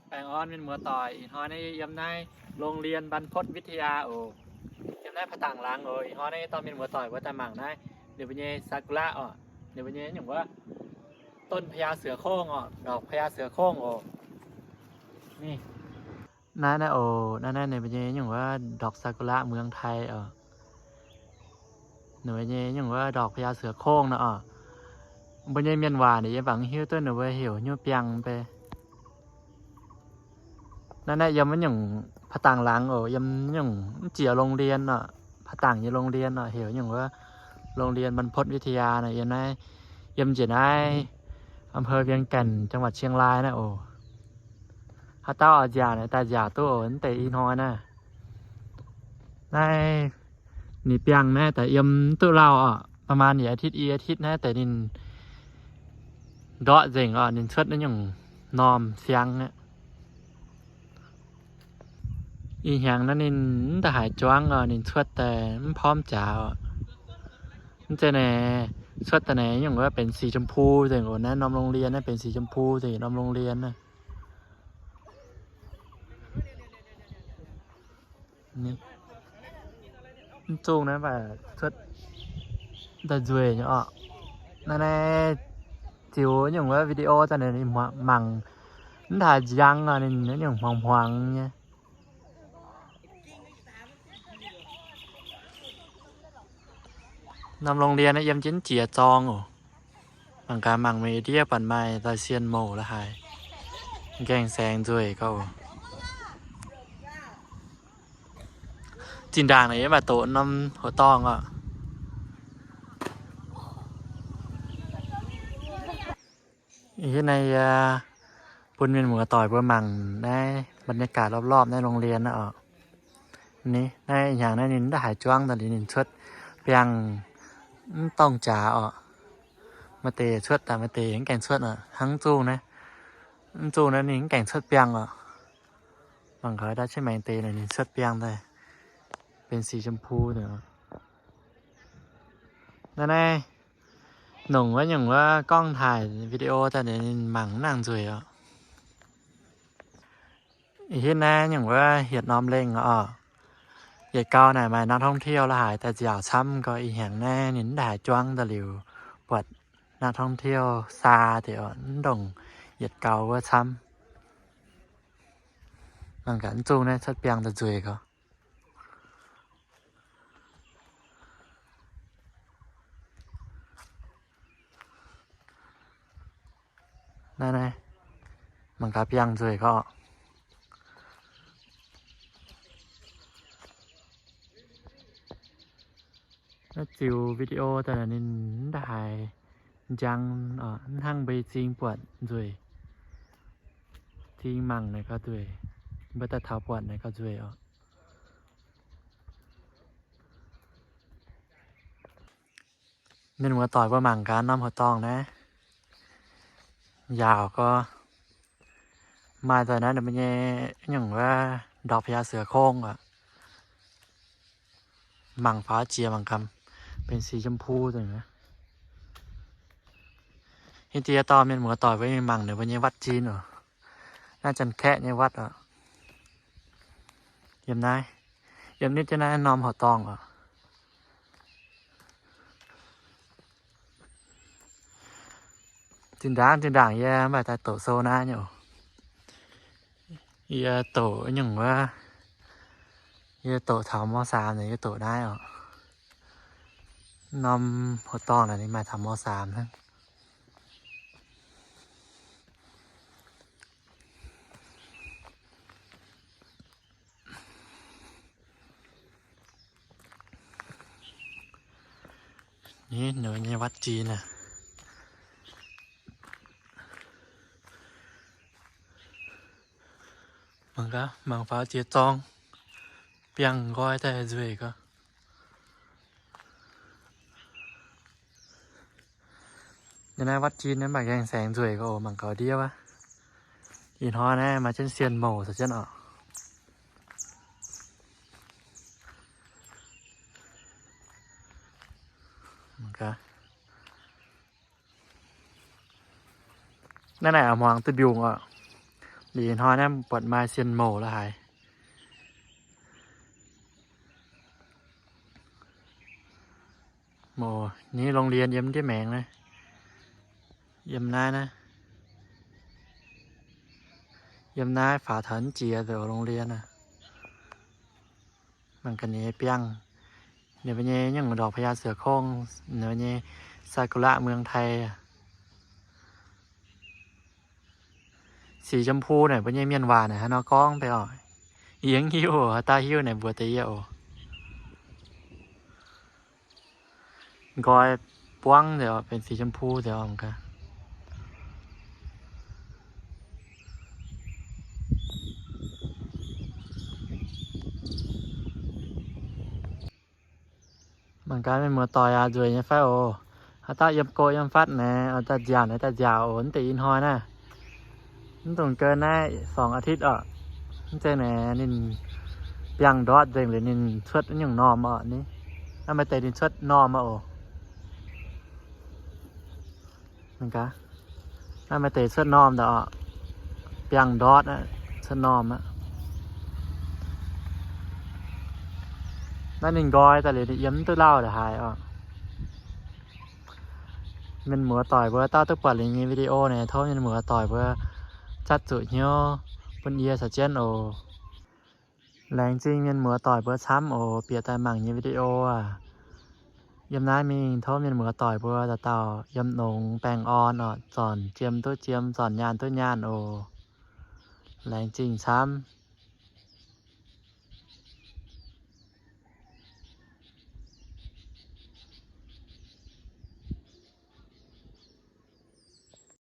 Baengh orn mienh muoz-doic, ih hnoi naaiv yiem naaiv โรงเรียนบรรพตวิทยา oc. Yiem naaiv ผาตั้งหลัง oc. Ih hnoi naaiv dorh mienh muoz-doic mbuo daaih mangc naaiv ninh mbuo nyei sakura oc. Ninh mbuo nyei nyungc wuov ต้นพญาเสือโคร่ง oc, ดอกพญาเสือโคร่ง oc. Naaiv naaiv oc, naaiv naaiv ninh mbuo nyei nyungc wuov ดอกซากุระ เมืองไทย oc. Ninh mbuo nyei nyungc wuov ดอกพญาเสือโคร่ง naaiv oc. Mbuo nyei mienh waac ninh yiem baac mv hiuv duqv ninh mbuo heuc nyungc biangh mv bei. Naaiv naaiv yiem wuov nyungc ผาตั้งหลัง oc, yiem nyungc mv jiex โรงเรียน oc, ผาตั้ง nyei โรงเรียน oc, heuc nyungc wuov โรงเรียนบรรพตวิทยา naaiv. Yiem naaiv, yiem njiec naaiv อำเภอเวียงแก่น จังหวัดเชียงราย naaiv oc. Haaix dauh oix nziaauc naaiv daaih nziaauc duqv oc, mv deix ih hnoi naaiv. Naaiv ninh biangh naaiv daaih yiem duqv lauh oc, ประมาณ yietc อาทิตย์ i อาทิตย์ naaiv deix ninh ndortv nzengc oc, ninh cuotv naaiv nyungc normh siang aqv. Ih hnyangx naaiv ninh mv daaih haiz juangv oc, ninh cuotv daaih mv pormv jaax oc. Mv zeiz naaic, cuotv daaih naaic nyungc wuov benx สีชมพู nzengc oc. Naaiv norm โรงเรียน naaiv benx สีชมพู nzengc norm โรงเรียน naaiv. Mv zungh naaiv mv baac cuotv daaih nzueic nyei oc. Naaiv naaiv ziux nyungc wuov video daaih ninh mangc mv taaih njang oc, ninh nyungc hmuangx hmuangx nyei. Norm โรงเรียน naaiv yiem jienv jiex zorng oc. Mangc gaax mangc meih ndiev buatc maaih daaih sien mouc la'haaix. Gaengh saeng nzueic gauh oc. Zinh ndaangc naaic yie mv baac doqc norm hoc dorngh oc. Ih hitv naaiv yie bun mienh muoz-doic mbuo mangc naaiv บรรยากาศรอบๆ naaiv โรงเรียน naaiv oc. Ni, naaiv ih hnyangx naaiv ninh mv daaih haiz juangv daaih liuz ninh cuotv biangh mv dorngh jaax oc. Maaih deix cuotv daaih, maaih deix mv gaengh cuotv oc. Hnangv mv zungh naaiv, mv zungh naaiv ninh mv gaengh cuotv biangh oc. Mangc gaax daaih ciev maengx deix naaic ninh cuotv biangh daaih benx สีชมพู nzengc oc. Naaiv naaiv nongc wuov nyungc wuov gorngv taaih video daaih ninh mangc mv nangc nzueic oc. Ih hitv naaiv nyungc wuov yietc norm lengh oc. Yietc gau naaic maaih นักท่องเที่ยว la'haaix daaih nziaauc camv gau. Ih hnyangx naaiv ninh mv daaih haiz juangv daaih liuz buatc นักท่องเที่ยว saa deix oc, mv ndongc yietc gau wuov camv. Mangc gaax mv zungh naaiv cuotv biangh daaih nzueic gau. Naaiv naaiv, mangc gaax biangh nzueic gau. Naaiv ziux video daaih ninh mv daaih haiz njang oc, mv hnangv mbuo zingh buatc nzueic. Zingh mangc naaic gauh nzueic, mbuo daaih taux buatc naaic gauh nzueic oc. Mienh muoz-doic mbuo mangc gaax norm hoc dorngh naaiv, yaauc gau. Maaih daaih naaiv ninh mbuo nyei nyungc wuov ดอกพญาเสือโคร่ง oc. Mangc faaux jiex mangc gaax, benx สีชมพู nzengc. Hiuv deix dorh mienh muoz-doic mbuo mingh mangc ninh mbuo nyei วัดจีน oc. Naaiv Janx-Kaeqv nyei วัด oc. Yiem naaiv, yiem nitv jienv naaiv norm hoc dorngh oc. Zinh ndaangc, zinh ndaangc yie mv baac daaih doqc sou naaiv nyei oc. Yie doqc nyungc wuov, yie doqc taux ม.สาม naaic yie doqc naaiv oc. Norm hoc dorngh naaic ninh maaih taux ม.สาม hnangv. Ni, ninh nyei วัดจีน naaic. Mangc gaax, mangc faaux jiex zorng, biangh nqoi daaih nzueic gau. Yiem naaiv วัดจีน naaiv mangc gaengh saeng nzueic gau oc, mangc gaux ndiev wuov. Ih hnoi naaiv maaih jienv sien mouc caux jienv oc. Mangc gaax. Naaiv naaic hmuangx duqv mbiungc oc. Liuz hnoi naaiv buatc maaih sien mouc la'haaix. Mouc ni โรงเรียน yiem ndiev maengx naaiv. Yiem naaiv naaiv, yiem naaiv faaux taux jiex nzengc โรงเรียน naaiv. Mangc ga'naaiv biangh, ninh mbuo nyei nyungc ดอกพญาเสือโคร่ง, ninh mbuo nyei ซากุระเมืองไทย. สีชมพู naaic mbuo nyei mienh waac naaic haaix nor gorngv deix oc? Yie mv hiuv oc, haaix dauh hiuv naaic mbuox deix yie oc. Nqoi buangv nzengc oc, benx สีชมพู nzengc oc. Mangc gaax mienh muoz-doic aac, nzueic nyei fai oc. Haaix dauh yiem go yiem fatv naaic, oix daaih nziaauc naaic daaih nziaauc oc. Mv deix ih hnoi naaiv, mv dungx เกิน naaiv สองอาทิตย์ oc. Mv zeiz naaic ninh biangh ndortv nzengc liuz ninh cuotv nyungc normh oc ni. Naaiv maaih deix ninh cuotv normh aqv oc. Mangc gaax, naaiv maaih deix cuotv normh daaih oc. Biangh ndortv aqv, cuotv normh aqv. Naaiv ninh nqoi daaih liuz ninh yiem mv duqv lauh la'haaix oc. Mienh muoz-doic mbuo dauh duqv buatc liuz nyei video naaic, tov mienh muoz-doic mbuo zatv zuqc hnyouv bun yie caux jienv oc. Laengz zingh mienh muoz-doic mbuo camv oc, bieqc daaih mangc nyei video aac. Yiem naaiv mingh tov mienh muoz-doic mbuo dauh dauh yiem longx baengh orn oc, zornc jiem duqv jiem, zornc nyaanh duqv nyaanh oc. Laengz zingh camv.